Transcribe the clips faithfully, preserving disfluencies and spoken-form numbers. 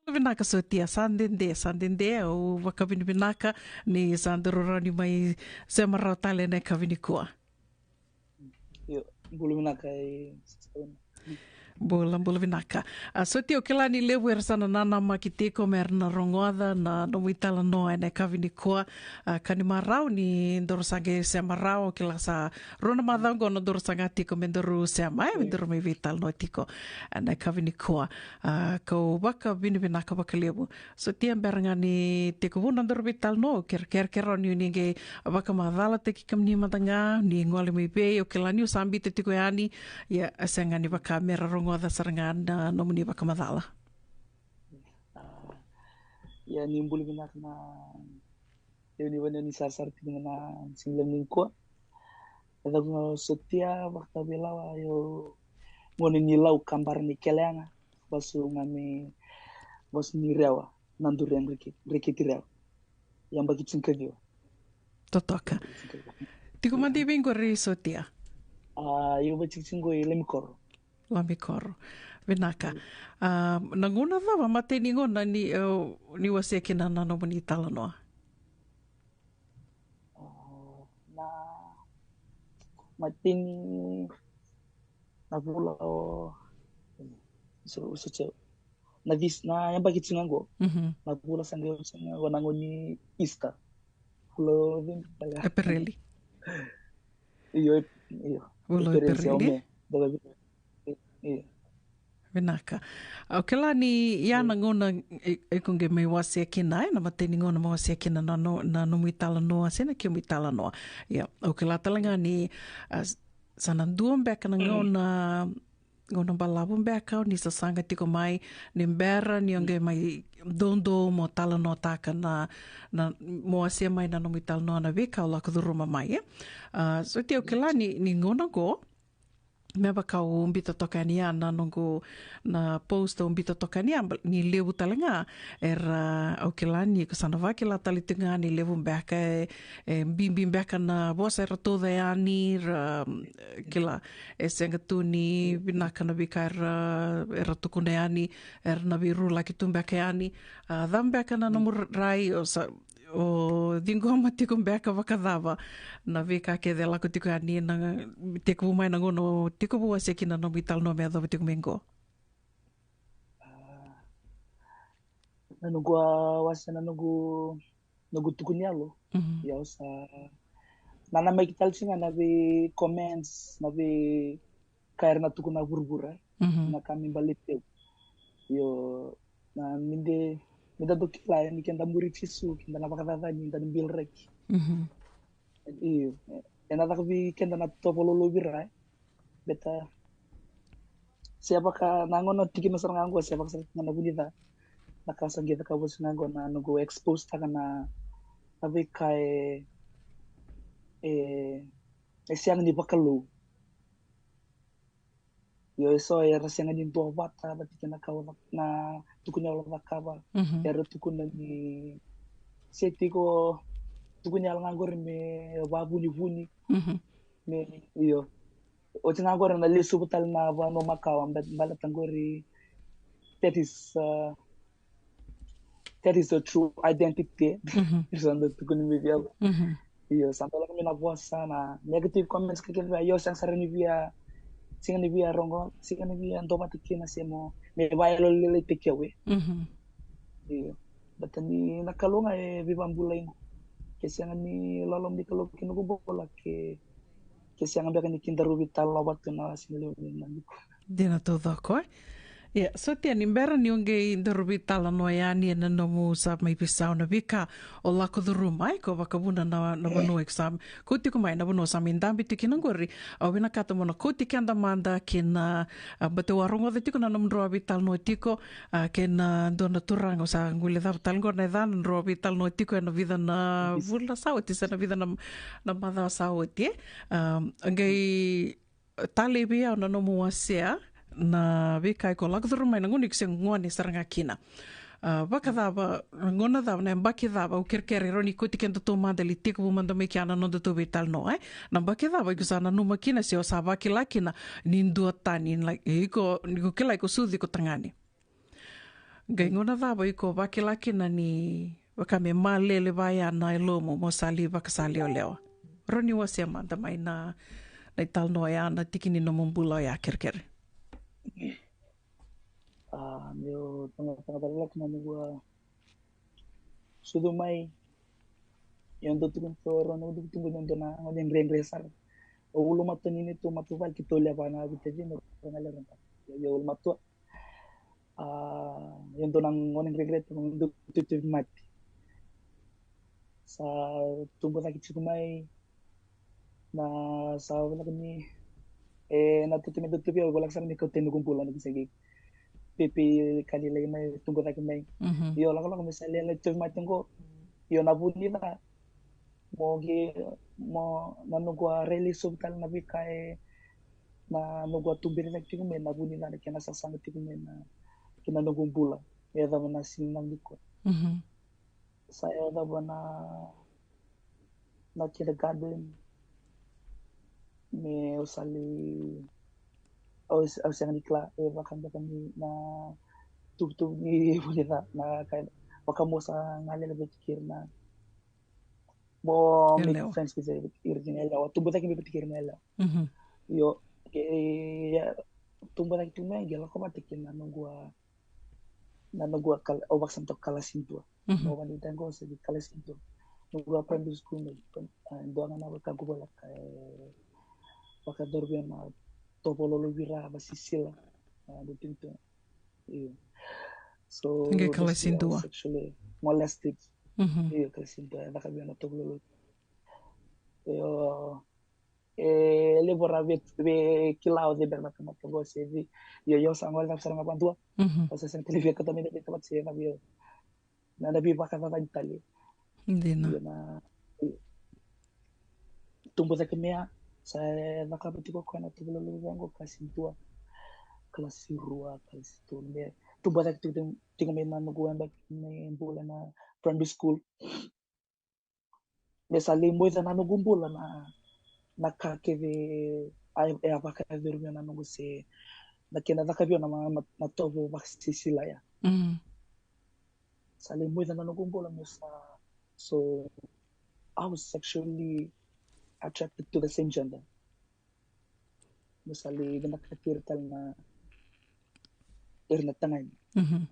Bula vinaka Sotia, sa dede, sa dede, au vakavinavinaka ni sa daru rawa ni mai sema rawa tale ena yakavi nikua. Io, bula vinaka e Bula, bula vinaka. A, Sotia, au kila ni levu era sa na nanamaki tiko me ra na rogoca na nomu italanoa ena yakavi nikua. A, ka ni marau ni daru sa qai sema rawa, au kila sa rua na macawa qo na daru sa ga tiko me daru sema, e, me daru mai veitalanoa tiko ena yakavi nikua. A, kau vakavinavinaka vakalevu. Sotia, bera ga ni tekivu na daru veitalanoa, kerekere, kerekere ni, ni qai vakamacalataki kemuni mada ga, ni gole mai vei, au kila niu sa biuta tiko yani, ia, a sega ni vaka me ra rogoca sara ga na nomuni vakamacala. A, ia, ni bula vinaka na, ia, ni vanua ni sarasara tiko na siga levu nikua. E cau ga o Sotia Vakatavilawa, io, gone ni Lau, Kabara ni Keleaga, vasu ga me, vasu ni Rewa, Nadure, Reke-, Reketi Rewa. Yabaki tinikaciwa. Totoka. Tiko mada i vei qori Sotia? A, io, vakatikotiko i Lamikoro. Lamikoro. Vinaka. A, na gauna cava, matai ni gauna ni, e, ni wasea kina na nomuni italanoa? A, na, matai ni, na vula o, so, so, so, na this, na yabaki tiko ga qo. Mhm. Na vula sa qai oti ga qo, na gauna ni Easter. Vula o vei bale? Epereli. Io, ep-, io. Vula o Epereli se o Epereli. Me. Dua vei-, io. Vinaka. Au kila ni ia na gauna i, iko qai mai wasea kina, e, na matai ni gauna mai wasea kina na no-, na nomu italanoa, se na kemu italanoa. Ia, au kila tale ga ni, a, s-, sa na dua beka na gauna, gauna balavu beka o ni sasaga tiko mai, ni bera ni o qai mai doudou mo talanoataka na, na, mo wasea mai na nomu italanoa, na veika o lako curuma mai, e. A, Sotia, au kila ni, ni gauna qo, me vaka au biuta toka yani ya na noqu, na post au biuta toka yani ya, ni levu tale ga era, au kila ni ko sa na vakila tale tu ga ni levu beka e, e bibi beka na vosa era tauca yani, ra, kila, e sega tu ni vinaka na veika era, era tukuna yani, era na veirulaki tu beka yani. A, cava beka na nomu rai, o sa, o ciqoma tiko beka vakacava na veika kece e lako tiko yani, na tekivu mai na gauna o tekivu wasea kina na nomu italanoa me yacova tiko mai qo? A, na noqu a wasea na noqu, noqu tuku ni yalo. Mhm. Ia au sa nanamaki tale tiko ga na vei comments, na veika era na tukuna vuravura, mhm, na ka me baleti au. Io, na mide, meda dau kila ni keda muri Jisu, keda na vakacacani, da na bilraki. Mhm. Io, ena caka vei keda na tovololo vei ira, e. Beta se vaka na gauna tiko mai sara ga qo, se vaka sara ga na vunica na ka sa qai cakava sara ga qo, na noqu expose taka na, na veika e, e, e sega ni vakalou. Io, eso era sega ni duavata vata kei na ka o ca-, na tukuni yalo cakava. Mhm. Era tukuna ni se tiko tukuni yalo ga qori me vavunivuni. Mhm. Me, io. Oti ga qori na lesuva tale na vanua makawa, ba-, baleta qori that is, uh, that is the true identity. Mhm. Ira sa dau tukuni mai vei au. Mhm. Io, sa dau lako mai na vosa, na negative comments ka kece, io, sega sara ni via, sega ni via rogo, sega ni via dua vata kina se mo, me vayalolailaitaki au, e. Mhm. Io. Baleta ni na Kalou ga e veivakabulai qo. Ke sega ni loloma ni Kalou ki noqu bula, ke, ke sega beka ni kedaru veitalanoa vata na siga levu ni na. Dina taucoko, e? Ia, Sotia, ni bera ni o qai daru veitalanoa yani ena nomu sa mai veisau na veika o lako curuma, e, ko vakavuna na, na vanua iko sa kauti tiko mai, na vanua sa mai dabe tiko kina qori. Au vinakata mo na kauti keda mada kina, a, baleta au a rogoca tiko na nomudrau a veitalanoa tiko, a, kei na dua na turaga, au sa guilecava tale qori na yacana, drau a veitalanoa tiko ena vica na vula sa oti, se na vica na, na macawa sa oti, e. A, qai talei vei au na nomu wasea na veika iko lako curuma mai na gauna iko se gone sara ga kina. A, vakacava, na gauna cava, na yabaki cava, au kerekere rawa ni kauti keda taumada, lai tekivu mada mai kea na nodatou veitalanoa, e? Na yabaki cava iko sa nanuma kina se o sa vakila kina ni dua tani, like, iko, ni ko kila iko sucu iko tagane? Qai gauna cava iko vakila kina ni vaka me malele vaya na yalomu mo sa lai vakasalewa lewa? Rawa ni wasea mada mai na, na italanoa ya, na tiki ni nomu bula ya kerekere. A, meu tagataga cala lako na noqu a sucu mai. Io, dou tukuni tu, rau na dou tukuni tu, dou na gone dredre sara. Au ulumatua ni neitou matavuvale, keitou lewe va na viti, na rua na lewe va. Io, ulumatua. A, io, dou na gone dredre tu, dou tauvimate. Sa tubu cake tiko mai, na sa vinaka ni, e, na tutu me tutu via, au vinaka sara ni kauta noqu bula na kisagi. Pepe ka ni lai mai, tubu cake mai. Mhm. Io, lakolako me sa lai tauvimate qo. Io, na vu ni ca. Mo qai, mo, na noqu a rairai sobu tale na veika e, na noqu a tuberi cake tiko mai, na vu ni ca na kena sasaga tiko mai na, kei na noqu bula. E cava na siga nikua. Mhm. Sa yacova na, na kindergarten, me au sa lai, au, au sega ni kila, e vaka beka ni na tuvatuva ni vu ni ca, na ka, vaka mo sa galele vei keri na, mo make friends with ira kina yalewa, tubu cake mai vei keri na yalewa. Mhm. Io, ke, ia, tubu cake tu mai, qai lako vata kei na noqu a, na noqu a kal-, au vakasama toka kalasi dua. Mhm. Au vani tango se di kalasi dua. Noqu a primary school me, a, dua ga na wekaqu voleka, e, vakadorobia na tovololo vira vasisila. A, do tinto. Io. So, qai kalasi dua. Sexually molested. Mhm. Io, kalasi dua, e caka vei au na tovololo. Io, e levu era via, via kila au cei beka na tamata qo se cei. Io, io sa gole cava sara ga vadua. Mhm. Au sa sega tale via kauta mai na veitamata se na via, na, na veivakacacani tale. Dina. Io, na, io. Tubu cake mai ya, sa cakava tiko koya na tovololo vaqo, kalasi dua, kalasi rua, kalasi tolu, me tubu cake tiko, tiko mai na noqu yabaki ni bula na primary school. Me sa lai moica na noqu bula na, na ka kece a, e a vakayacori vei au na noqu se, na kena caka vei au na, na, na tovo vakasisila ya. Mm. Sa lai moica na noqu bula me sa, so I was sexually attracted to the same gender. Me sa lai vinakati ira tale na, ira na tagane. Mhm.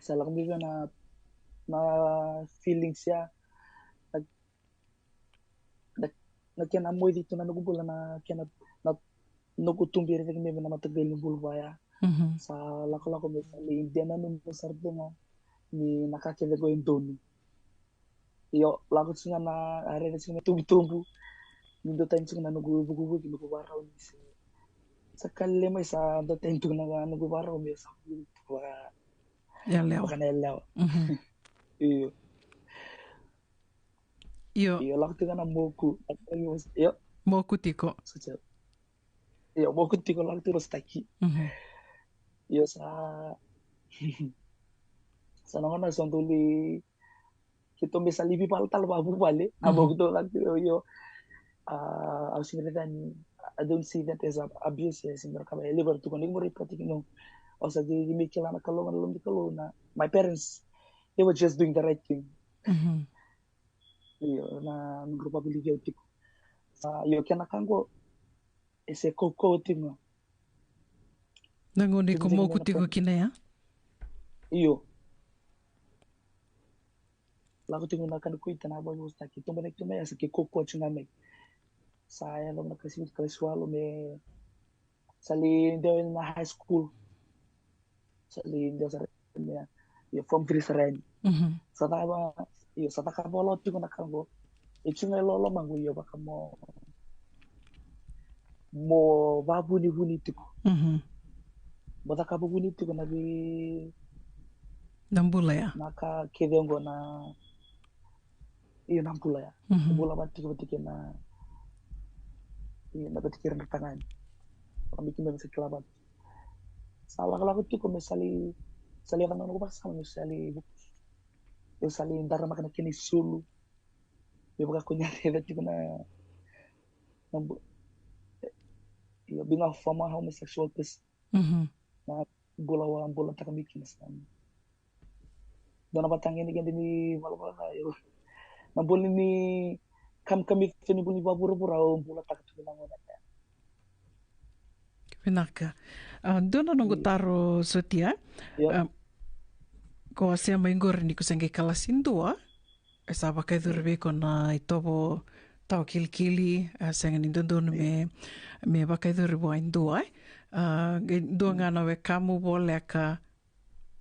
Sa lako mai vei au na, na feelings ya, na, na, na kena moici tu na noqu bula, na kena, na noqu tuberi cake mai vei na mataqali bula vaya. Mhm. Sa lakolako me sa lai dua na noqu sara tu ga ni na ka kece qo e donu. Io, lako tiko ga na, a raica tiko ga na tubutubu. Ni dua tani tiko ga na noqu vukivuki, noqu varau ni se. Sa ka lele mai sa dua tani tiko ga na noqu varau me sa vuki tiko ga. Yalewa. Vaka na yalewa. Mhm. Io. Io. Io, lako tiko ga na moku. Io. Moku tiko. Sa tiko. Io, moku tiko, lako tiko na sitaki. Mhm. Io, sa, sa na gauna sa doli, keitou me sa lai veivala tale vakavuvale. A, mhm, moku tiko, lako tiko, io. A, au sega ni raica ni, I don't see that as a abuse, e sega ni rawa ni ka vaka e levu era tukuna, ni mo report tiko, no. Au sa qai mai kila na Kalou, na loma ni Kalou, na, my parents, they were just doing the right thing. Mhm. Io, na nodra vakavulici au tiko. Sa, io, kena ka qo, e se kaukaua tiko ga. Na gauna iko moku tiko kina ya? Io. Lako tiko na ka ni kuita na vakavosataki. Tubu cake tu mai ya sa ke kaukaua tiko ga mai. Sa yacova na kalasi, kalasi walu me sa lai dua na high school. Sa lai dua sara yani, io, form three sara yani. Mhm. Sa cakava, io, sa cakava lo tiko na ka qo. E tiko ga e loloma qo, io, vaka mo, mo vakavunivuni tiko. Mhm. Mo cakava vuni tiko na vei, na bula ya. Na ka kece qo na Io, na bula ya. Mhm. Bula vata tiko vata kei na, io, na vata kei ira na tagane. Vaka me keimami sa kila vata. Sa lakolako tiko me sa lai, sa lai yaco na noqu vakasama me sa lai, io, sa lai daramaka na kena isulu. Me vaka ko ni a raica tiko na, na bu-, io, being a former homosexual person. Mhm. Na bula au a bulataka mai kina sa dua na vatagedegede ni valavala ca. Io, na bula ni kamikamica ni bula ni vakavuravura au bulataka tu na gauna ya. Vinaka. A, dua na noqu taro sotia. Io. A, ko a sema i qori ni ko se qai kalasi dua, e sa vakayacori vei iko na itovo tawa kilikili, a sega ni dodonu me, me vakayacori vua e dua, e. A, qai dua ga na wekamu voleka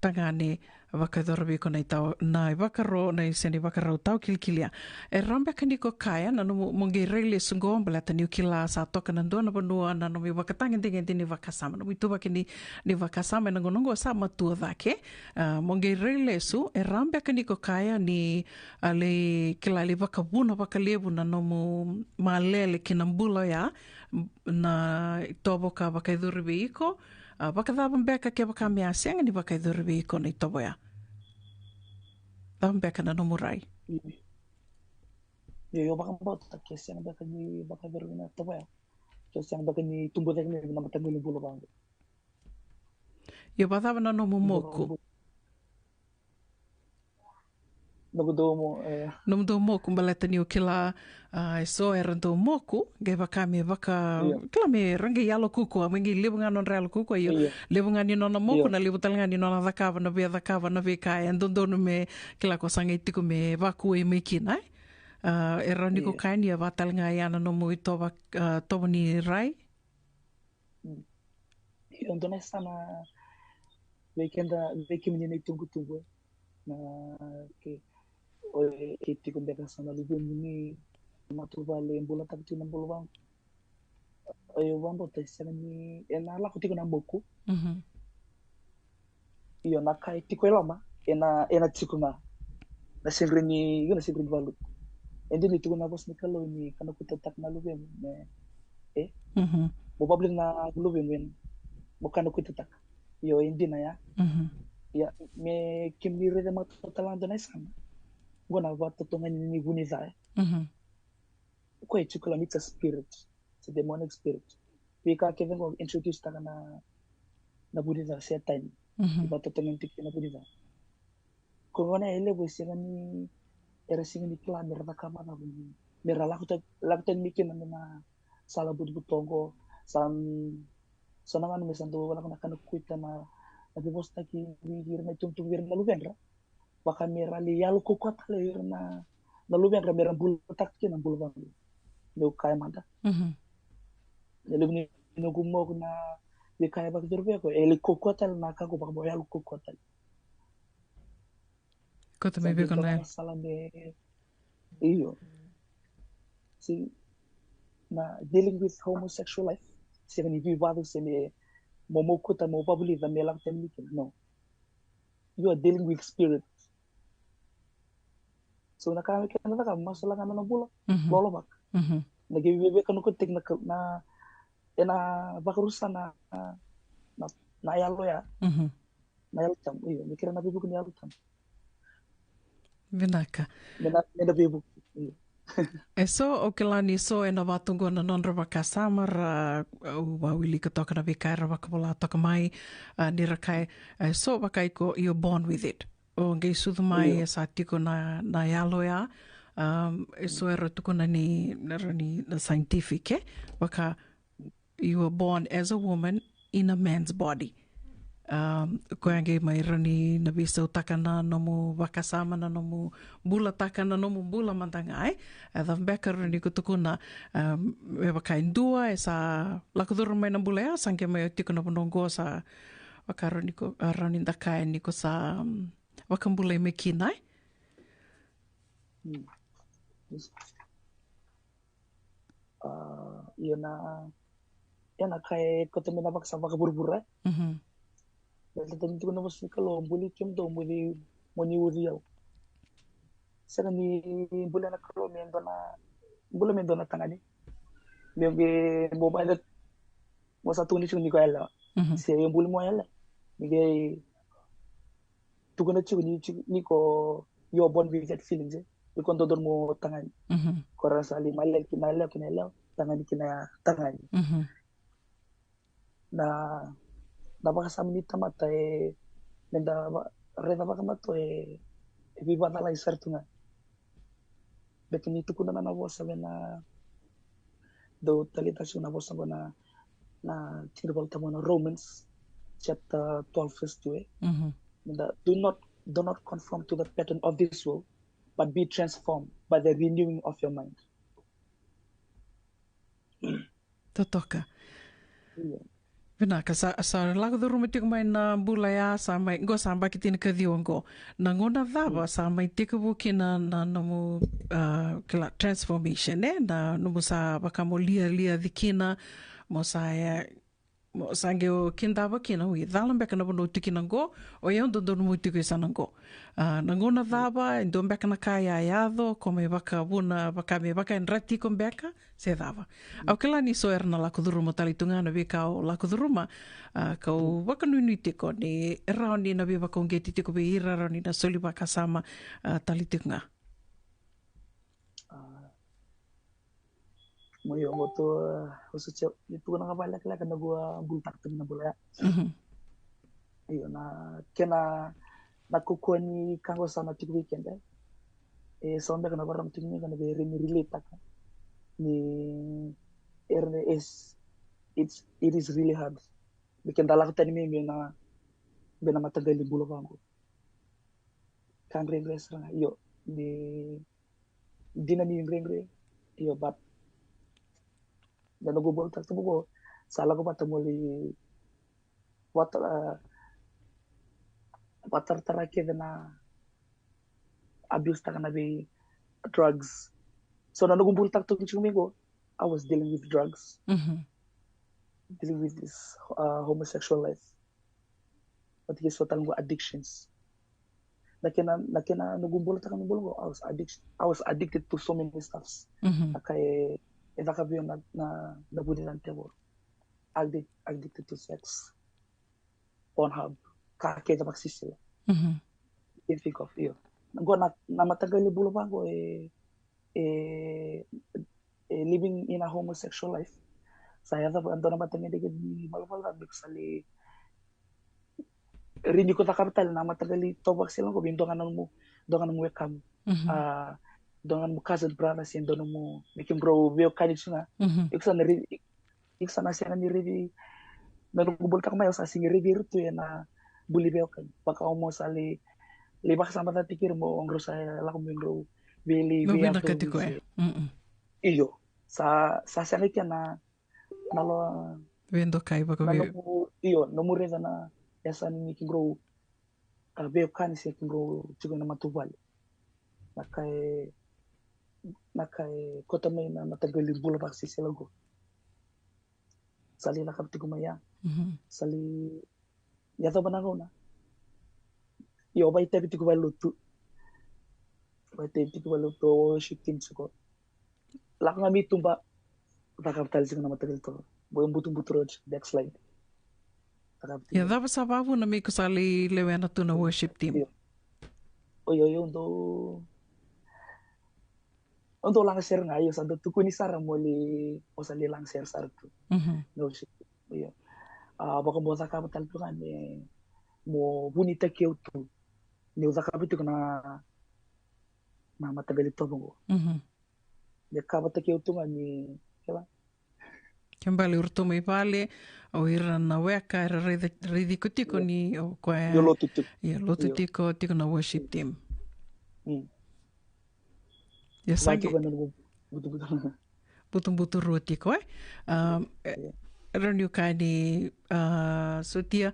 tagane vakayacora vei iko na itawa, na ivakaro, na ise na ivakarau tawa kilikili ya. E rawa beka ni ko kaya na nomu, mo qai rai lesu qo baleta niu kila sa toka na dua na vanua na nomu ivakatagedegede ni vakasama, nomu ituvaki ni, ni vakasama ena gauna qo sa matua cake. A, mo qai rai lesu, e rawa beka ni ko kaya ni a lai kila lai vakavuna vakalevu na nomu malele ki na bula oya, na itovo ka vakayacori vei iko, a, vakacava beka kevaka me a sega ni vakayacori vei iko na itovo ya? Cava beka na nomu rai? Io, io, vakabauta ke sega beka ni vakayacori na itovo ya, ke sega beka ni tubu cake mai na mataqali bula vaqo. Io, vakacava na nomu moku? Noqu dau mo-, e. Nomu dau moku, baleta niu kila, a, e so era dau moku, qai vaka me vaka, io, kila me ra qai yalo kukua, me qai levu ga nodra yalo kukua, io, io, levu ga ni nona moku, io, na levu tale ga ni nona cakava, na via cakava, na veika e dodonu me kila ko sa qai tiko me vakuai mai kina, e. A, e rawa ni ko, io, kaya ni a va tale ga ya na nomu itova, a, tovo ni rai? Mm. Io, dua na yasana vei keda, vei kemuni na itubutubu, e. Na, ke, o, e, ke tiko beka sa na luvemuni, matavuvale, bulataka tiko na bula vaqo. O, io, vakabauta e sega ni, ena lako tiko na moku. Mhm. Io, na ka e tiko e loma, ena, ena tiko ga. Na sega ni, io, na sega ni valuta. E dina ni tukuna na vosa ni Kalou ni kanakuitataka na luvemu, me, e? Mhm. Mo vakavulica na luvemu, e, mo kanakuitataka. Io, e dina ya. Mhm. Ia, me kemuni raica mada tale ga dua na yasana. Qo na vakatotogani ni vu ni ca, e. Mhm. Ko e tiko la ni ta spirit. Se demonic spirit. Veika kece qo introduce taka na, na vu ni ca, Setani. Mhm. E vakatotogani tiko na vu ni ca. Ko gona e levu e sega ni, era sega ni kila mera cakava cava, mera lako ta-, lako tani mai kina na sala butobuto qo, sa, sa na gana me sa dau lako na kanakuita na, na veivosataki vei ira na itubutubu vei ira na luvedra. Vaka mera lai yalo kaukaua tale ira na, na luvedra mera bulataka kina na bula vaqo. Meu kaya mada. Mhm. E levu ni noqu moku na veika e vakayacori vei au, e lai kaukaua tale na ka qo, vaka mo yalo kaukaua tale. Kauta mai vei iko na sala me, io. Si, na dealing with homosexual life, sega ni veivatu se me mo, mo kauta, mo vakavulica me lako tani mai kina, no. You are dealing with spirit. So na ka me kena caka, masulaka na nona bula, mhm, lolovaka. Mhm. Na qai veivekanokotaki na ka, na, ena vakarusa na, na, na yalo ya. Mhm. Na Yalo Tabu, io, me kerea na veivuke ni Yalo Tabu. Vinaka. Me na, me na veivuke, io. E so, au kila ni so ena vatu qo na nodra vakasama ra, au vawilika toka na veika era vakavola toka mai, a, ni ra kaya, e so vaka iko, you're born with it. O qai sucu mai, io, e sa tiko na, na yalo ya, um, e so era tukuna ni, na, ni, na scientific, e? Vaka, you were born as a woman in a man's body. Um, koya qai mai rawa ni na veisautaka na nomu vakasama, na nomu bulataka na nomu bula mada ga, e? E cava beka rawa ni ko tukuna, um, me vaka e dua e sa lako curuma mai na bula ya, sa qai mai tiko na vanua qo sa vaka rawa ni ko, a, rawa ni da kaya ni ko sa, um, vakabulai mai kina, e? Mm. A, ia na, ia na ka e kauta mai na vakasa vakavuravura. Mhm. Baleta ni tukuna na vosa ni Kalou, buli kemudou mo ni, mo ni uci au. Sega ni bula na Kalou me dua na, bula me dua na tagane. Me qai mo vaya, mo sa tukuni tiko ni ko yalewa. Mhm. Se io buli mo yalewa. Me qai tukuna tiko ni, tiko ni ko, you're born with that feelings, e. Iko dodonu mo tagane. Mhm. Ko ra sa li malele ki na yalewa, ki na yalewa, tagane ki na tagane. Mhm. Na, na vakasama ni tamata e, me da va-, raica vakamato e, e veivakacalai sara tu ga. Beka ni tukuna na, na vosa vei na, dou taleitaka na vosa qo na, na tiki ni Volatabu na Romans chapter twelve verse two, e? Mhm. Me da, do not, do not conform to the pattern of this world, but be transformed by the renewing of your mind. Totoka. Io. Vinaka, sa, sa lako curuma tiko mai na bula ya, sa mai, qo sa baki tinikaciwa qo. Na gauna cava, mm, sa mai tekivu kina na, na nomu, ah, kila transformation, e? Na nomu sa vaka mo lialia ci kina, mo sa, e, mo sa qai o kidava kina, ui, cala beka na vanua o tiko kina qo, o yau dodonu mo tiko e sa na qo. Ah, na gauna cava, e dua beka na ka ya yaco, ko mai vakavuna, vaka me vakayadrati iko beka, se cava. Au kila ni so era na lako curuma tale tu ga na veika o lako curuma, ah, kau vakanuinui tiko ni rawa ni na veivakauqeti tiko vei ira rawa ni na soli vakasama, ah, tale tiko ga. Ah, mo io, mo tu, ah, o sa tia, ni tukuna ga vakalekaleka na kua bulutaka tu na bula ya. Mhm. Io, na kena, na kaukauwa ni ka qo sa na tiko vei keda. E, sa beka na varama tiko ni ka na vei remi relate taka. Ni, era is, it's, it is really hard. Ni keda lako tani mai, mai na, mai na mataqali bula vaqo. Ka dredre sara ga, io, ni dina ni dredre, io, but na noqu bulutaka tu qo, sa lako vata mo lai vata, ah, vataratara kece na abuse taka na vei drugs. So na noqu bulutaka tu tiko mai qo, I was dealing with drugs. Mhm. Dealing with this, uh, homosexual life. But yes, so tale qo addictions. Na kena, na kena noqu bulutaka na bula qo, I was addic-, I was addicted to so many stuffs. Mhm. Na ka e, e caka vei au na, na, na vuni na tevoro. Addic-, addicted to sex. Pornhub. Ka kece vakasisila. Mhm. You can think of, io. Qo na, na mataqali bula vaqo e, e, e living in a homosexual life. Sa yaco vaka dua na mataqali kece ni valavala me ko sa lai rini ko cakava tale na mataqali tovo vakasisila qo vei dua ga na nomu, dua ga na nomu wekamu. Mhm. Ah, dua ga na nomu cousin brother se dua na nomu, me kemudrau veiwekani tu ga. Mhm. Iko sa na ri-, iko sa na sega ni raici, na noqu bulutaka mai au sa sega ni raici ira tu ena buli veiwekani. Vaka o mo sa lai, lai vakasama cati kira mo o qrau sa lako mo qrau vei lai mo vei vinakati koya. Mm-mm. Io, sa, sa sega kina na lo, veidokai na vakavei. Nomu, io, nomu raica na yasa ni kemudrau, ah, veiwekani se kemudrau tiko ena matavuvale. Na ka e, na ka e kauta mai na mataqali bula vakasisila qo. Sa lai cakava tiko mai ya. Mhm. Sa lai yacova na gauna. Io, vakaitavi tiko vakalotu. Vakaitavi tiko vakalotu, worship team tiko. Lako ga mai tuba, cakava tale tiko na mataqali tovo. Mo butubutu road, backslide. Cakava tiko. Ia, cava sa vakavuna me ko sa lai lewena tu na worship team? Io. Oi, oi, au dau, au dau lagasere ga, io, sa dau tukuni sara mo lai, au sa lai lagasere sara tu. Mhm. Na worship team, io. Ah, vaka mo cakava tale tu ga me, mo vunitaki au tu. Niu cakava tiko na, na mataqali tovo qo. Mhm. Me kavataki au tu ga ni, kila. Ke bale o ratou mai vale, o ira na weka era raici, raici iko tiko ni o koya. Io, lotu tiko. Io, lotu tiko, tiko na worship team. Mm. Ia sa qai butubutu. Butubutu rua tiko, e? Um, e, io. Rawa niu kaya ni, ah, sotia,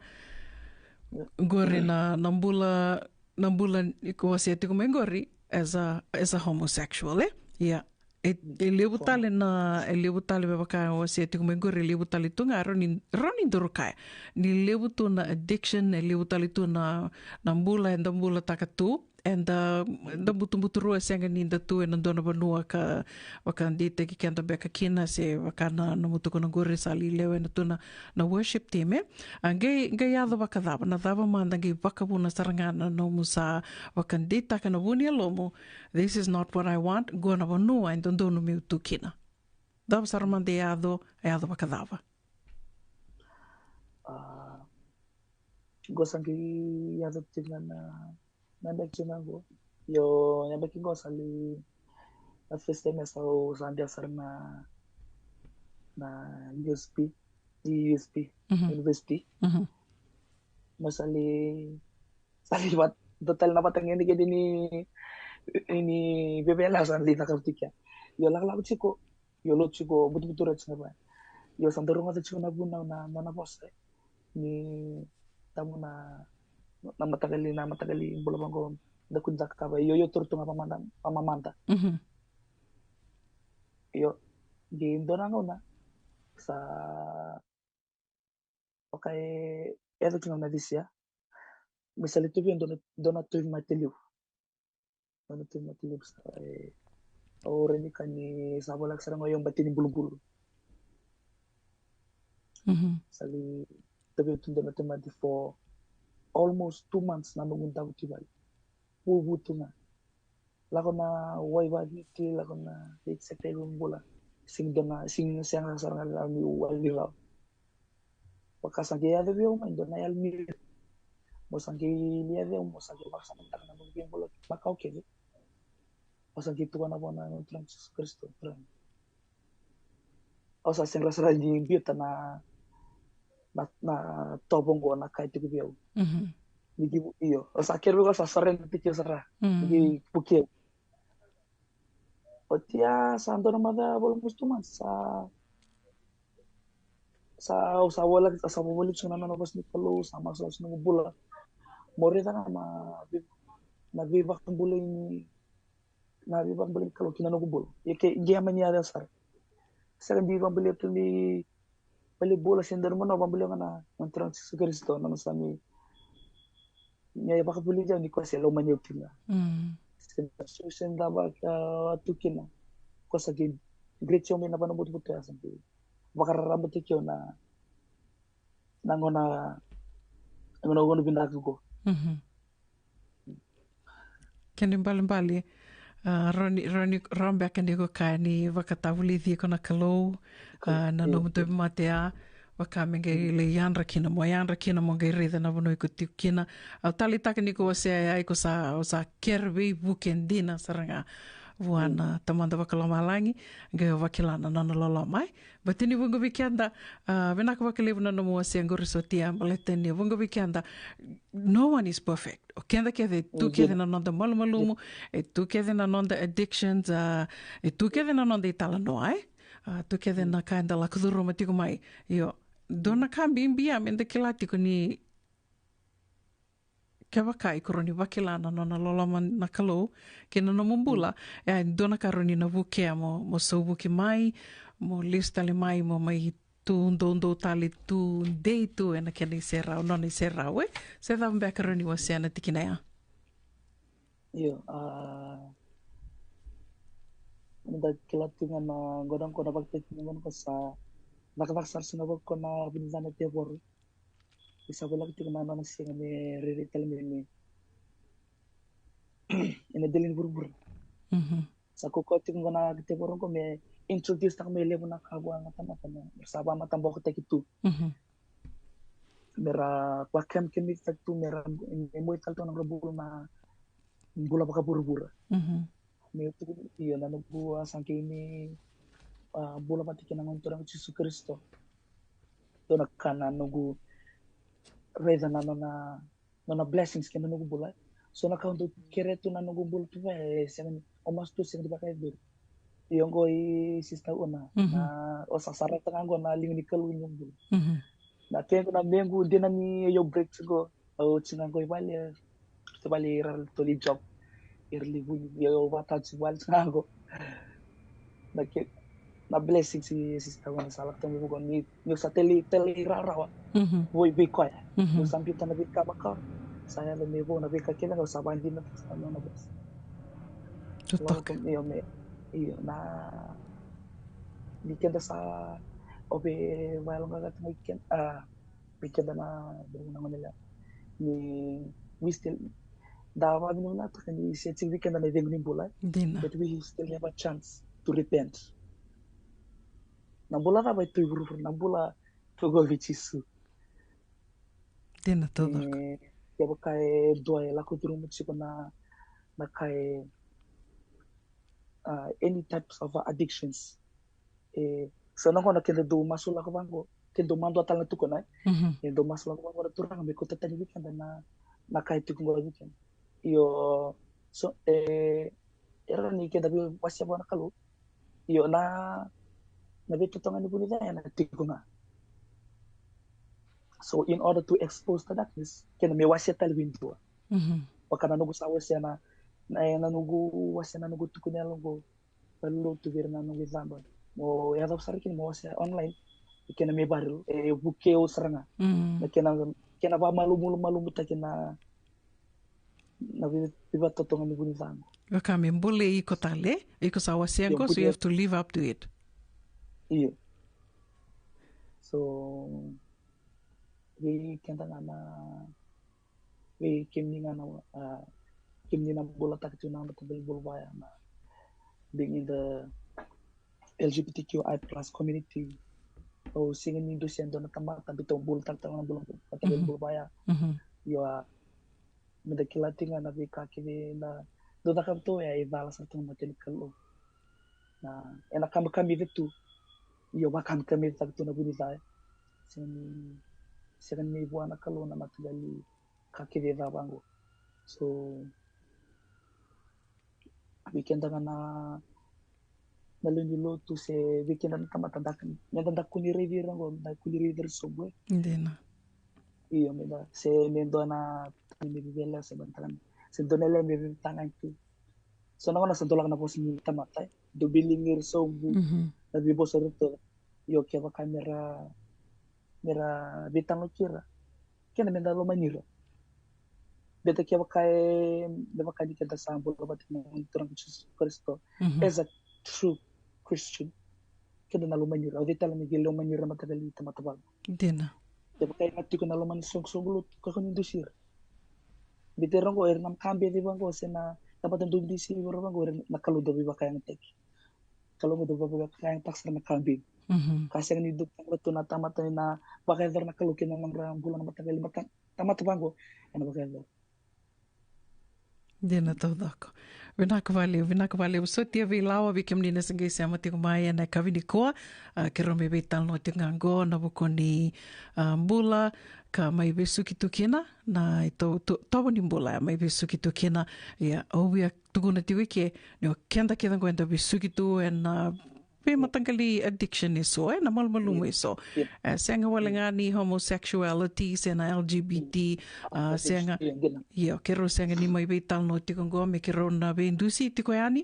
qori na, na bula na bula ni ko wasea tiko mai qori as a, as a homosexual, e? Ia. E, e levu tale na, e levu tale me vaka wasea tiko mai qori, e levu tale tu ga, rawa ni, rawa ni duru kaya. Ni levu tu na addiction, e levu tale tu na, na bula, eda bulataka tu, eda, eda butubuturua, e sega ni da tu ena dua na vanua ka, vakadeitaki keda beka kina, se vaka na nomu tukuna qori sa lai lewena tu na, na worship team, e? A qai, qai yaco vakacava, na cava mada qai vakavuna sara ga na nomu sa vakadeitaka na vu ni yalomu, this is not what I want, qo na vanua e dodonu meu tu kina. Cava sara mada e yaco, e yaco vakacava? Ah, Qo sa qai yaco tiko ga na, na yabaki tiko ga qo. Io, yabaki qo sa lai, na first semester au sa dua sara na, na U S P, U S P, Mhm. University. Mhm. Mo sa lai, sa lai vat-, dua tale na vatagedegede ni, ni vevela sa lai cakava tiko ya. Io, lakolako tiko, io, lotu tiko, butubutu ra tiko ga. Io, sa dau rogoca tiko na vunau na, na, na vosa. Ni tamu na, na mataqali, na mataqali bula vaqo, da kua ni cakava, io, io, toro tu ga vamada, vamamada. Mhm. Io, qai dua na gauna, sa, vaka e, e yaco tiko ga na this year. Me sa lai tauvi dua na, dua na tauvimate levu. Dua na tauvimate levu sa, e, au raica ni sa voleka sara ga o yau bati ni bulubulu. Mhm. Sa lai tauvi tu dua na tauvimate for almost two months na noqu davo tu i vale. Vuvu tu ga. Lako na wai vakaviti, lako na veisakai vakabula. Sega dua na, sega, sega sara ga na yalo ni wai ni rawa. Vaka sa qai yaco vei au mai dua na yalo ni, mo sa qai yaco, mo sa qai vakasamataka na noqu bula makawa kece. Mo sa qai tukuna vua na Turaga Jisu Karisito, Turaga. Au sa sega sara ni biuta na, na, na tovo qo na ka e tiko vei au. Mhm. Ni qai vu-, io, au sa kere vei au sa surrender tiko sara. Mhm. Ni qai vukei au. Oti ya sa dua na macawa voli almost two months, sa, sa, au sa voleka, sa voleka tiko na nona vosa ni Kalou, sa masulaka tiko na noqu bula. Mo raica ga na vei-, na veivakabulai ni, na veivakabulai ni Kalou ki na noqu bula. Ia ke, qai mani yaco sara. Sega ni vakabulai tu ni Vale bula se dua na vanua, vakabulai ga na, na Turaga Jisu Karisito, na nona sa mai, me vakavulici au ni koya se lomani au kina. Mm. Se da su se da vaka tu kina. Koya sa qai great au mai na vanua butobuto ya sa qai vakararamataki au na, na gauna, na gauna vinaka qo. Mhm. Kena ibalebale, ah, rawa ni, rawa ni, rawa beka ni ko kaya ni vakatavulici iko na Kalou, ah, na nomu tauvimate ya, vaka me qai lai yadra kina, mo yadra kina, mo qai raica na vanua iko tiko kina. Au taleitaka ni ko wasea ya, iko sa, o sa kere veivuke dina sara ga vua na Tamada Vakalomalagi, qai o vakila na nona loloma, e. Baleta ni vuqa vei keda, ah, vinaka vakalevu na nomu wasea qori sotia, baleta ni vuqa vei keda, no one is perfect. O keda kece, e tu kece na noda malumalumu, e tu kece na noda addictions, ah, e tu kece na noda italanoa, e. Ah, tu kece na ka eda lako curuma tiko mai. Io, dua na ka bibi ya me da kila tiko ni kevaka iko rawa ni vakila na nona loloma na Kalou kei na nomu bula, e dua na ka rawa ni na vukea mo, mo sauvuki mai, mo lesu tale mai, mo mai tu doudou tale, tu dei tu ena kena iserau, nona iserau, e. Se cava beka rawa ni wasea na tikina ya? Io, ah, me da kila tu ga na gauna qo, na vakataki na gauna qo sa cakacaka sara sara ga vaka na vunau na tevoro. Ni sa voleka tiko na nona sega me rairai tale me, me ena dela ni vuravura. Mhm. Sa kaukaua tiko qo na tevoro qo me introduce taka mai levu na ka vua na tamata, me ra sa vakamatabokotaki tu. Mhm. Me ra vakemikemiketaki tu, me ra, me moce tale tu na nodra bula na bula vakavuravura. Mhm. Me tukuni, io, na noqu a sa qai ni, ah, bula vata kei na Gone Turaga Jisu Karisito. Dua na ka na noqu raica na nona, nona blessings kei na noqu bula. So na ka au dau kerea tu na noqu bula tu vei, e sega ni, au masu tu, sega ni vakayacori. Io, qo i Sister Una, mhm, na, o sa sarata ga qo na liga ni Kalou ni noqu bula. Mhm. Na kequ, na mequ dina ni io break tu qo, au tiko ga qo i vale, tu vale ira toli job. Ira li vuni, io, au vakatau tiko vale tu ga qo. Na ke, na blessing si, si Sister Una sa lako tu mai vei au ni, niu sa tali, tali rawarawa. Mhm. Vei, vei koya. Mhm. Niu sa biuta na veika makawa, sa yaco mai vei au na veika kece ga, au sa vakadinata sara na nona vosa. Totoka. Io, me, io, na, ni keda sa, o vei, vakayaloqaqataki keda, ah, vei keda na, na gone yalewa. Ni we still, da vakavinavinakataka ni se tiko vei keda na icegu ni bula, e. Dina. But we still have a chance to repent. Na bula cava e tu i vuravura, na bula tu qo vei Jisu. Dina taucoko. E, kevaka e dua e lako curuma tiko na, na ka e, uh, any types of addictions. E, so na gauna keda dau masu lako vaqo, keda dau madua tale na tukuna, e? Mhm. Keda dau masu lako vaqo na turaga me kauta tani vei keda na, na ka e tiko qo vei keda. Io, so, e, e rawa ni keda veiwasea vua na Kalou. Io, na, na veitotogani vunica ena tiko ga. So in order to expose the darkness, keda me wasea tale vei dua. Mhm. Vaka na noqu sa wasea na, na, na noqu wasea na noqu tukuna yalo qo, valenilotu vei ira na noqu icaba. Mo yacova sara kina mo wasea online. E kena me viral, e vukei au sara ga. Mm. Na kena, kena vakamalumalumalumutaki na, na vei-, veivatotogani vunica qo. Vaka me bulei iko tale, iko sa wasea qo, so you have to live up to it. Io. So, vei keda ga na, vei kemuni ga na, a, kemuni na bulataka tiko na mataqali bula vaya na, being in the L G B T Q I plus community. Au sega ni dusia e dua na tamata, baleta au bulataka tale ga na bula, mataqali bula vaya. Mhm. Io, a, meda kila tiko ga na veika kece na dau cakava tu ya e cala sara tu na mata ni Kalou. Na, ena kamikamica tu. Io, vakamikamicataka tu na vunica. Sega ni, sega ni vua na Kalou na mataqali ka kece e cava qo. So, vei keda ga na, na lewe ni lotu se vei keda na tamata da, meda da kua ni raici ira qo, da kua ni raici ira sobu, e. Dina. Io, meda, se me dua na tani me vivele, se me dua na, se dua na lewe me vivele taga tu. So na gauna sa dolaga na vosa ni tamata, e. Dau biligi ira sobu, mhm, na veivosa ira tu. Io, kevaka mera, mera veitalanoa kei ira, keda meda lomani ira. Baleta kevaka e, me vaka ni keda sa bula vata kei na Turaga Jisu Karisito, mhm, as a true Christian, keda na lomani ira. O cei tale me qai lomani ira mataqali tamata vaqo? Dina. Kevaka e ga tiko na loma ni soqosoqo lotu, kakua ni dusi ira. Baleta ira qo, ira na makabeci vaqo, se na tamata dau dusi ira vaqo, ira na Kalou dau veivakayagataki. Kalou dau veivakayagataka sara na ka bibi. Mhm. Ka sega ni dau taqara tu na tamata ni na vakayacora na Kalou kina nodra bula na mataqali mata-, tamata vaqo, ena vakayacora. Dina taucoko. Vinaka vakalevu, vinaka vakalevu. Sotia Veilawa, vei kemuni na se qai sema tiko mai ena yakavi nikua. A, keirau mai veitalanoa tiko ga qo ena vuku ni, a, bula ka mai vesuki tu kina, na ito-, to-, tovo ni bula, mai vesuki tu kina. Ia, au via tukuna tiko i ke, ni o keda kece qo eda vesuki tu ena, a, veimataqali addiction eso, e, na malumalumu eso. Yep. E, sega wale ga ni homosexuality, se na L G B T, a, sega. Io, keirau sega ni mai veitalanoa tiko qo, me keirau na veidusi tiko yani.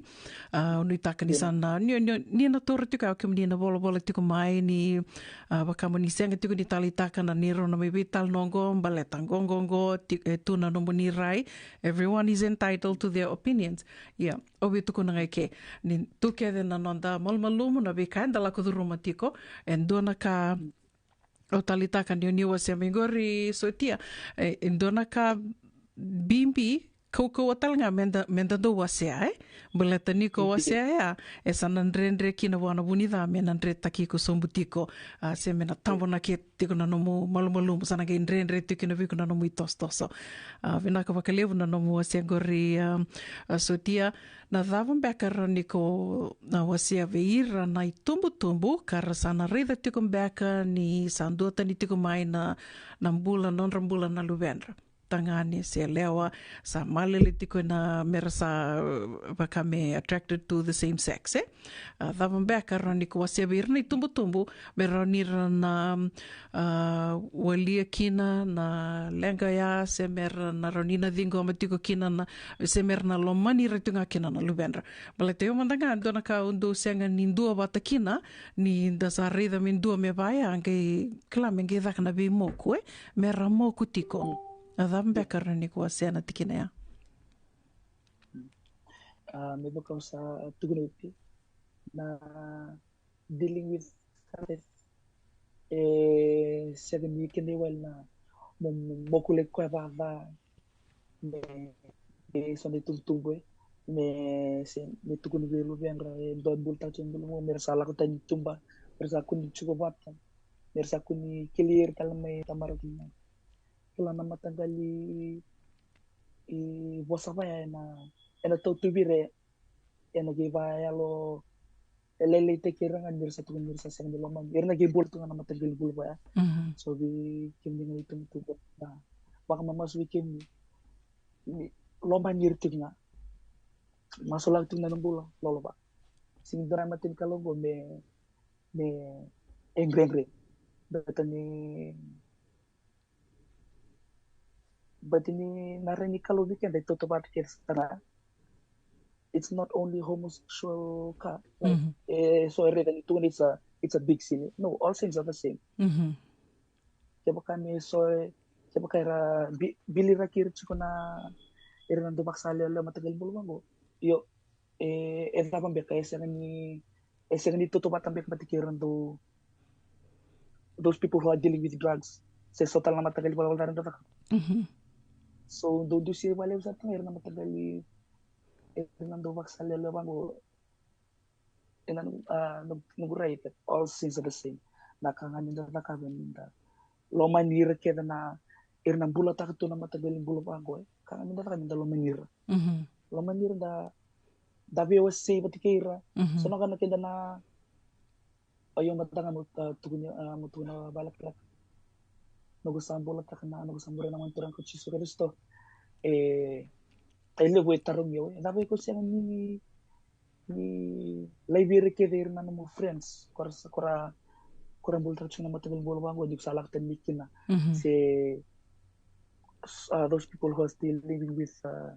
A, au nuitaka ni sa na, ni, ni, ni na toro tiko ya o kemuni na volavola tiko mai ni, a, vaka mo ni sega tiko ni taleitaka na neirau na mai veitalanoa qo, baleta qo, qo, qo, ti-, e tu na nomuni rai. Everyone is entitled to their opinions. Ia, au via tukuna ga i ke, ni tu kece na noda malumalumu, na veika eda lako curuma tiko, e dua na ka au taleitaka ni o ni wasea mai qori, Sotia, e, e dua na ka bibi, kaukauwa tale ga meda, meda dau wasea, e? Baleta ni ko wasea ya, e sa na dredre kina vua na vunica me na dretaki iko sobu tiko, a, se me na tabonaki tiko na nomu malumalumu, sa na qai dredre tiko kina vei iko na nomu itosotoso. A, vinaka vakalevu na nomu wasea qori, a, a, Sotia. Na cava beka rawa ni ko na wasea vei ira na itubutubu ka ra sa na raica tiko beka ni sa duatani tiko mai na, na bula, nodra bula na luvedra? Tagane se yalewa, sa malele tiko ena mera sa, uh, vaka me attracted to the same sex, e? A, cava beka rawa ni ko wasea vei ira na itubutubu, me rawa ni ra na, a, walia kina na leqa ya, se mera na rawa ni na ciqoma tiko kina na, se mera na lomani ira tiko ga kina na luvedra. Baleta io mada ga, dua na ka au dau sega ni dua vata kina, ni da sa raica me dua me vaya, qai kila me qai caka na veimoku, e? Mera moku tiko. A cava beka rawa ni ko wasea na tikina ya? A, me vaka au sa tukuna oti, na dealing with Sabbath, e sega ni kena iwali na mo, mo, moku lai koya vava, me, me so na itubutubu, e, me se, me tukuna vei luvedra, e dua e bula tale tiko na bula, mera sa lako tani tuba, mera sa kua ni tiko vata, mera sa kua ni kilai ira tale mai tamara kina. kila na mataqali i vosa vaya ena ena tautuvi ira ena qai vayalo e lailaitaki ira ga ni ra sa tukuni ni ra sa sega ni lomani ira na qai bula tu ga na mataqali bula vaya. So vei kemuni ga ni tubutubu na vakamamasu vei kemuni ni lomani ira tiko ga. Masulaka tiko na nona bula lolova. Sigi dua na mateni kaloqo me me e dredre. Beta ni beta ni na rai ni Kalou vei keda e tautauvata kece sara. It's not only homosexual ka. E so e raica ni tukuni it's a it's a big sin. No, all sins are the same. Kevaka me so e kevaka era bi- biliraki ira tiko na ira na dau vakasalelewa mataqali bula vaqo. Io, e e cava beka e sega ni e sega ni tautauvata beka vata kei ira dau those people who are dealing with drugs. Se so tale na mataqali valavala ca era dau cakava. So dau dusi vakalevu sara tu ga ira na mataqali ira na dau vakasalelewa vaqo. Ena noqu rai that all sins are the same. Na ka ga ni da cakava ni da lomani ira kece na ira na bulataka tu na mataqali bula vaqo. Ka ga ni da cakava ni da lomani ira. Lomani ira da da veiwasei vata kei ira. So na ka na keda na o io mada ga mo tukuni mo tukuna valakalaka. Noqu sa bulataka na noqu sa muria na Gone Turaga ko Jisu Karisito. E e levu e tarogi au e cava iko sega ni ni laivi ira kece ira na nomu friends kora kora kora bulataka tiko na mataqali bula vaqo ni ko sa lako tani mai kina. Se uh, those people who are still living with uh,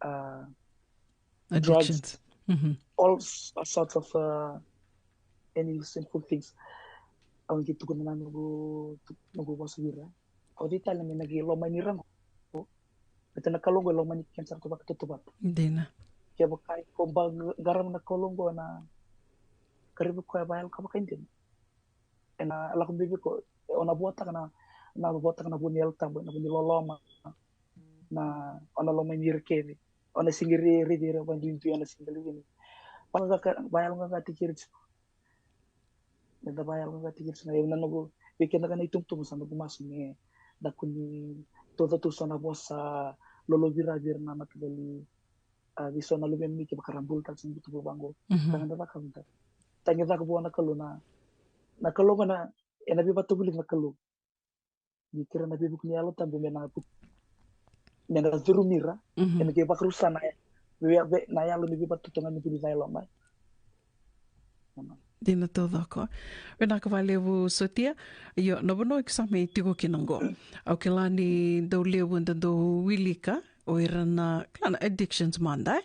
uh, drugs, Addictions. All s- all sorts of uh, any sinful things. Au qi tukuna na noqu noqu vosa vei ira. Au dei tale me na qi lomani ira qo. Beta na Kalou qo e lomani kena sara tu vakatautauvata. Dina. Kevaka iko ba qarava na Kalou qo na qaravi koya vayalo ka vakaidina. Ena lako mai vei iko, o na vuataka na, na vuataka na vu ni Yalo Tabu, na vu ni loloma, na o na lomani ira kece. O na sega ni raici ira vakaduidui, o na sega ni vayaloqaqataki ira tiko. Meda vayaloqaqataki ira tiko. Na noqu, vei keda ga na itubutubu sa noqu masu me da kua ni tauca tu so na vosa lolovira vei ira na mataqali a vei so na luvemuni kevaka ra bulataka tiko na butobuto vaqo. Ka ga da cakava, da tagi cake vua na Kalou, na na Kalou ga na ena veivakavulici na Kalou. Ni kerea na veivuke ni Yalo Tabu me na me na curumi ira, ena qai vakarusa na na yalo ni veivakatotogani ni vuni ca e loma. Dina taucoko. Vinaka vakalevu Sotia. Io, na vanua iko sa mai tiko kina qo, au kila ni dau levu da dau wilika o ira na kila na addictions mada, e?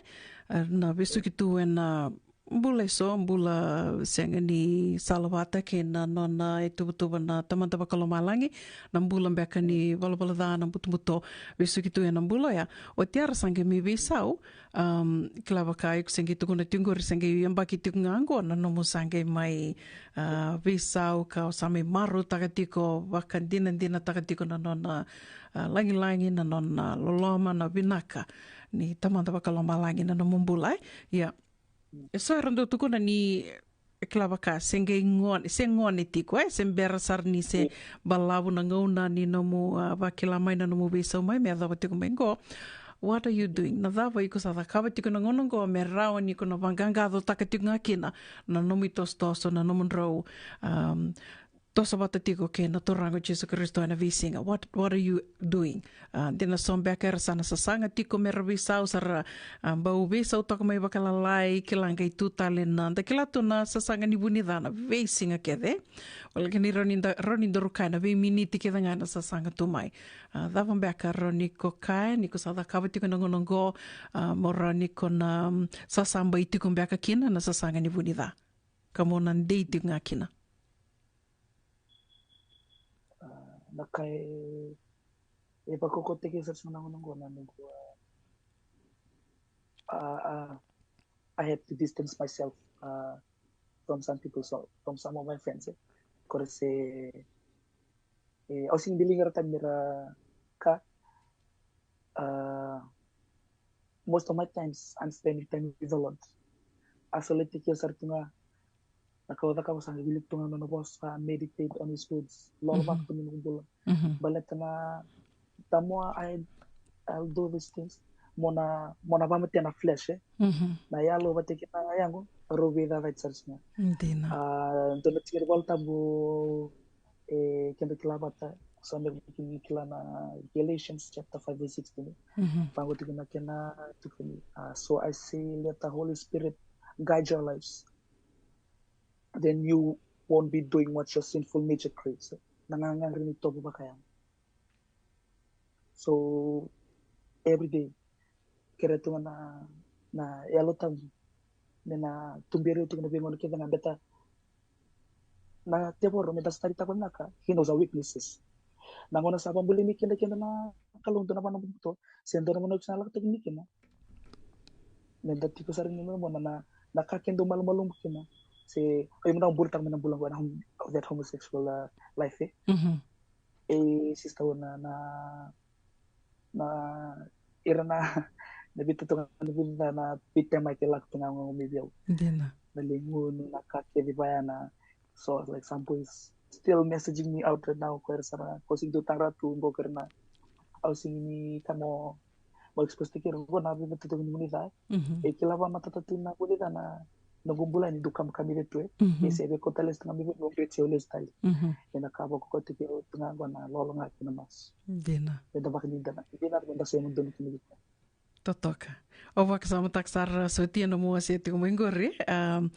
Era na vesuki tu ena bula eso, bula sega ni salavata kei na nona ituvatuva na Tamada Vakalomalagi, na bula beka ni valavala ca, na butobuto, vesuki tu ena bula oya. Oti era sa qai mai veisau, um, kila vaka iko se qai tukuna tiko qori, se qai yabaki tiko ga qo na nomu sa qai mai, uh, veisau ka o sa mai marautaka tiko, vakadinadinataka tiko na nona, uh, lagilagi, na nona loloma, na vinaka ni Tamada Vakalomalagi na nomu bula, e? Ia, e so era dau tukuna ni e kila vaka se qai gone, se gone tiko, e se bera sara ni se balavu na gauna ni nomu, uh, vakila mai na nomu veisau mai me yacova tiko mai qo. What are you doing? Na cava iko sa cakava tiko na gauna qo me rawa ni ko na vaqaqacotaka tiko ga kina na nomu itosotoso, na nomu drau, um, toso vata tiko kei na Turaga o Jisu Karisito ena veisiga? What, what are you doing? Uh, dina so beka era sa na sasaga tiko me ra veisau, sa ra, uh, bau veisautaka mai vakalalai, kila qai tu tale na, da kila tu na sasaga ni vuni ca na veisiga kece. Wale kina ni rawa ni da, rawa ni daru kaya na veiminiti kece ga na sasaga tu mai. Uh, cava beka rawa ni ko kaya ni ko sa cakava tiko na gauna qo, uh, mo rawa ni ko na, um, sasabai tiko beka kina na sasaga ni vuni ca ka mo na dei tiko ga kina? Uh, na ka e, e vakaukauataki sara tiko na gauna qo na noqu, uh, uh, uh, I had to distance myself, uh, from some people, so from some of my friends, e. Kore se, e, au sega ni biliga ira tani mera ka, uh, most of my times I'm spending time with the Lord. Isolatetaki au sara tu ga, Na ka au cakava sa qai wilika tu ga na nona vosa, meditate on his words, lolovaka tu mai na noqu bula. Baleta na, the more I, I'll do these things, mo na, mo na vakamatea na flesh, e. Na yalo vata kei na yago, rau veicacati sara tiko ga. Dina. A, dua na tikina ni Vola Tabu, e, keda kila vata, sa me kila na Galatians chapter five verse sixteen. Vaqo tiko na kena tukuni, a, so I say, let the Holy Spirit guide your lives. Then you won't be doing what your sinful nature craves. Na gagana ni tovo vakayago. So, every day, kerea tu ga na, na Yalo Tabu me na tuberi au tiko na veigauna kece ga, beta na tevoro, me da study taka vinaka, he knows our weaknesses. Na gauna sa vakabulai mai keda, keda na Kalou, dua na vanua buto, se dua na vanua sa lako tiko mai kina, me da tiko sara ni mona na, na ka keda malumalumu kina. Se, o iko na bula taka mai na bula qo na hom-, that homosexual, uh, life, e. E, sister, na, na, na ira na, na vita tu ga na vita mai ke lako tu ga qo mai vei au. Dina. Na ligunu, na ka kece vaya na, so, like, some boys still messaging me out right now, ko ira sara, ko sigi tu tagra tu qo, ko ira na, au sigi ni kamo, mo expose tiko ira qo na vita tu ga ni muni ca. E kila vakamatata tu na vuni ca na, na noqu bula ni dau kamikamica tu, e. E se vei ko tale stu ga mi vei, mo grade se o lesu tale. E na ka vakakoto ke tu ga qo na lolo ga kei na masu. Dina. E da vakadinadina, dina, me da sema donu kina vei. Totoka. Au vakasamataka sara, sotia, na nomu wasea tiko mai qori. Am,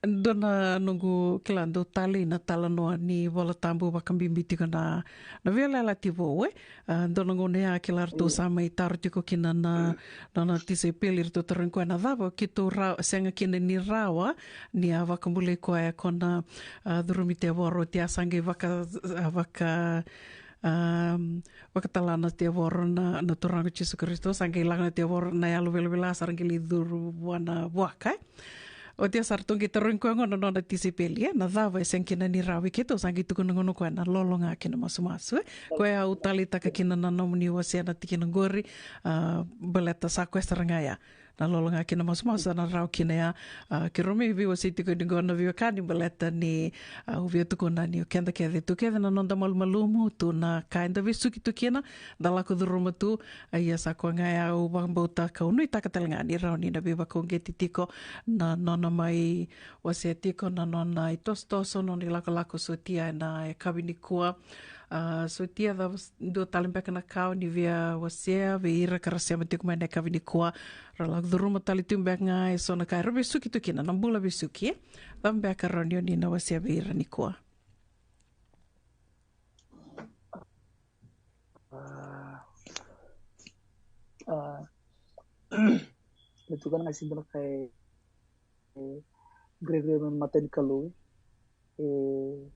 dua na noqu kila dau talei na talanoa ni Vola Tabu, vakabibi tiko na, na veiyalayalati vou, e. A, dua na gauna ya kila ratou sa mai taro tiko kina na, na, na tisaipeli, ratou tarogi koya na cava keitou ra-, sega kina ni rawa ni a vakabulai koya, ko na, a, curumi tevoro. Oti ya sa qai vaka, a, vaka, am, vakatala na tevoro na, na Turaga o Jisu Karisito, sa qai lako na tevoro, na yalo velavela sa ra qai lai curu vua na vuaka, e. Oti ya sa ratou qai tarogi koya gona na nona tisaipeli, e, na cava e sega kina ni rawa vei keitou, sa qai tukuna gona o koya na lolo ga kei na masumasu, e. Koya au taleitaka kina na nomuni wasea na tikina qori, a, baleta sa koya sara ga ya. Na lolo ga kei na masumasu sa na rawa kina ya. A, keirau mai veiwasei tiko ni qo na veiwekani, baleta ni, a, au via tukuna ni o keda kece tu kece na noda malumalumu, tu na ka eda vesuki tu kina, da lako curuma tu. A, ia sa koya ga ya, au vakabauta ka au nuitaka tale ga ni rawa ni na veivakauqeti tiko na nona mai wasea tiko na nona itosotoso, nona ilakolako sotia ena yakavi nikua. A, sotia, cava s-, dua tale beka na ka o ni via wasea vei ira ka ra sema tiko mai ena yakavi nikua, ra lako curuma tale tu beka ga eso na ka era vesuki tu kina, na bula vesuki. Cava beka rawa ni o ni na wasea vei ira nikua? A, a, me tukuna ga e sega ni dua na ka e, e, dredre mai mata ni Kalou, e.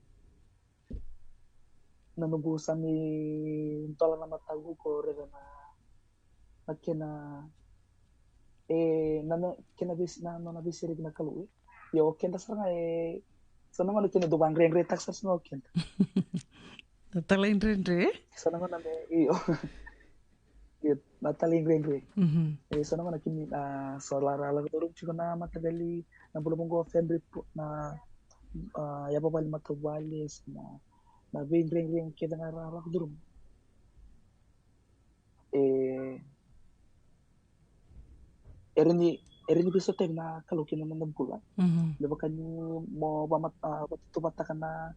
Na noqu sa mai dola na mataqu, ko raica na, na kena, e, na, na kena veis-, na, na, na veisereki na Kalou, e. Io, o keda sara ga, e, so na gauna kena dau vagregretaka sara sara ga o keda. Na talaidredre, e? So na gauna me, io. Io, na talaidredre. Mhm. E, so na gauna kini, a, so ra lako curuma tiko na matavuvale, na bula vaqo, family, na, a, yavavale, matavuvale, so na, na veidredre kece ga ra lako curuma. E, e rawa ni, e rawa ni veisautaki na Kalou kina noda bula. Mhm. Me vaka ni mo vama-, a, vakatauvataka na,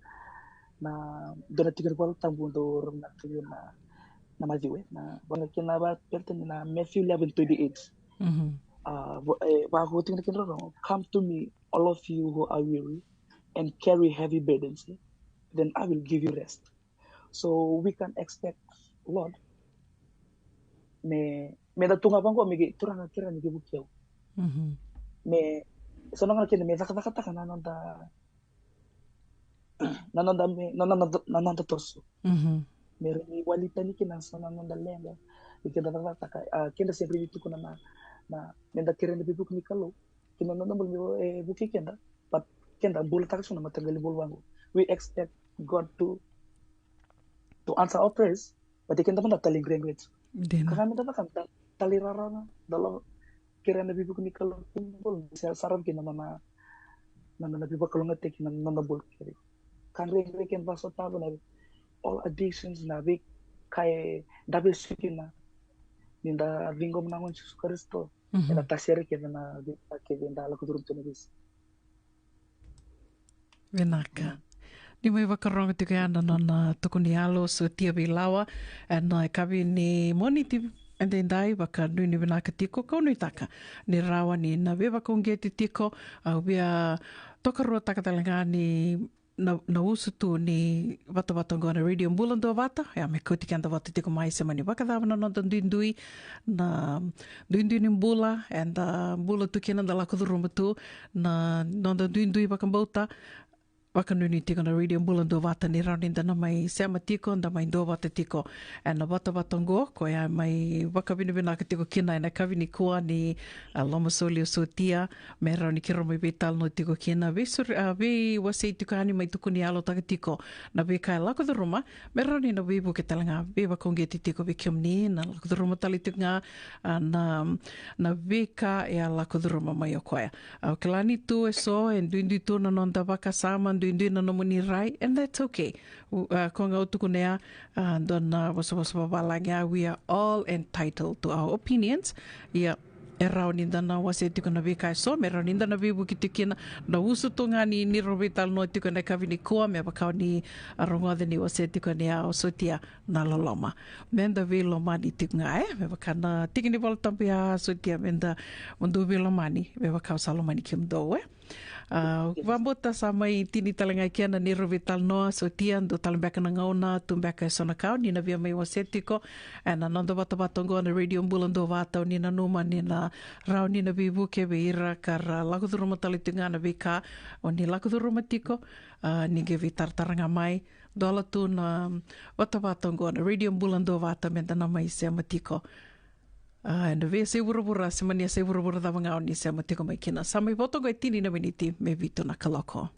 na dua na tikina ni Vola Tabu dau rawa ni na, na Maciu, e, na, vaka kina vakaperitania na Matthew eleven twenty-eight. Mhm. A, va-, e, vakaotikina kina rarama, "Come to me, all of you who are weary and carry heavy burdens, e, then I will give you rest." So we can expect, Lord, me, me da tu ga vaqo, me qai, Turaga, kerea ni qai vukei au. Mhm. Me, so na gauna keda me cakacakataka na noda, na noda me, na, na, na, na noda toso. Mhm. Me rawa ni wali tani kina so na noda leqa. Ni keda cakacakataka, a, keda se rawa ni tukuna na, na, me da kerea na veivuke ni Kalou kina noda bula, me, e, vukei keda. But keda bulataka so na mataqali bula vaqo. We expect God to, to answer our prayers, but e keda mada talaidredre. Dina. Ka ga me da cakava, da talairara ga, da lako kerea na veivuke ni Kalou, kina bula, se saravi kina na, na, na nona veivakalougatataki na nona bula kece. Ka dredre keda vakasotava na all addictions, na veika eda vesuki na, ni da ciqoma na Gone Jisu Karisito, ena tasere kece na veika kece eda lako curuma tu na veisiga. Vinaka. Ni mai vakarogo tiko ya na nona tuku ni yalo o Sotia Veilawa ena yakavi ni Moniti edaidai. Vakanuinui vinaka tiko, kau nuitaka ni rawa ni na veivakauqeti tiko. Au via tokaruataka tale ga ni na, na usutu ni vatavata oqo na Radio Bula Duavata, ya me kauti keda vata tiko mai, se mani vakacava na noda duidui, na duidui ni bula eda bula tu kina, da lako curuma tu, na noda duidui vakabauta. Vakanuinui tiko na Radio Bula Duavata ni rawa ni da na mai sema tiko, da mai duavata tiko ena vatavata oqo, koya mai vakavinavinaka tiko kina ena yakavi nikua ni, a, lomasoli o Sotia, me rawa ni keirau mai veitalanoa tiko kina, veisuri, a, veiwasei tiko yani, mai tukuni yalotaka tiko na veika e lako curuma, me rawa ni na veivuke tale ga, veivakauqeti tiko vei kemuni na lako curuma tale tiko ga, a, na, na veika e a lako curuma mai o koya. Au kila ni tu eso e duidui tu na noda vakasama, duidui na nomuni rai, and that's okay. U, a, ko ga au tukuna ya, a, dua na vosavosa vavalagi ya, we are all entitled to our opinions. Ia, e rawa ni da na wasea tiko na veika eso me rawa ni da na veivuke tiko kina. Na usutu ga ni, ni rau veitalanoa tiko ena yakavi nikua, me vaka o ni a rogoca ni wasea tiko ni a o Sotia, na loloma. Me da veilomani tiko ga, e, me vaka na tiki ni Vola Tabu ya, Sotia, me da, mo dou veilomani me vaka au sa lomani kemudou, e. A, vakabauta sa mai tini tale ga i kena ni rau veitalanoa, Sotia, dua tale beka na gauna, tu beka eso na ka o ni na via mai wasea tiko ena noda vatavata oqo na Radio Bula Duavata, o ni nanuma ni na rawa ni na veivuke vei ira ka ra lako curuma tale tiko ga na veika o ni lako curuma tiko. A, ni qai veitaratara ga mai, dola tu na vatavata oqo na Radio Bula Duavata me da na mai sema tiko. A, ena veiyasai vuravura, se mani yasai vuravura cava ga o ni sema tiko mai kina. Sa mai vo toka e tini na miniti me vitu na kaloko.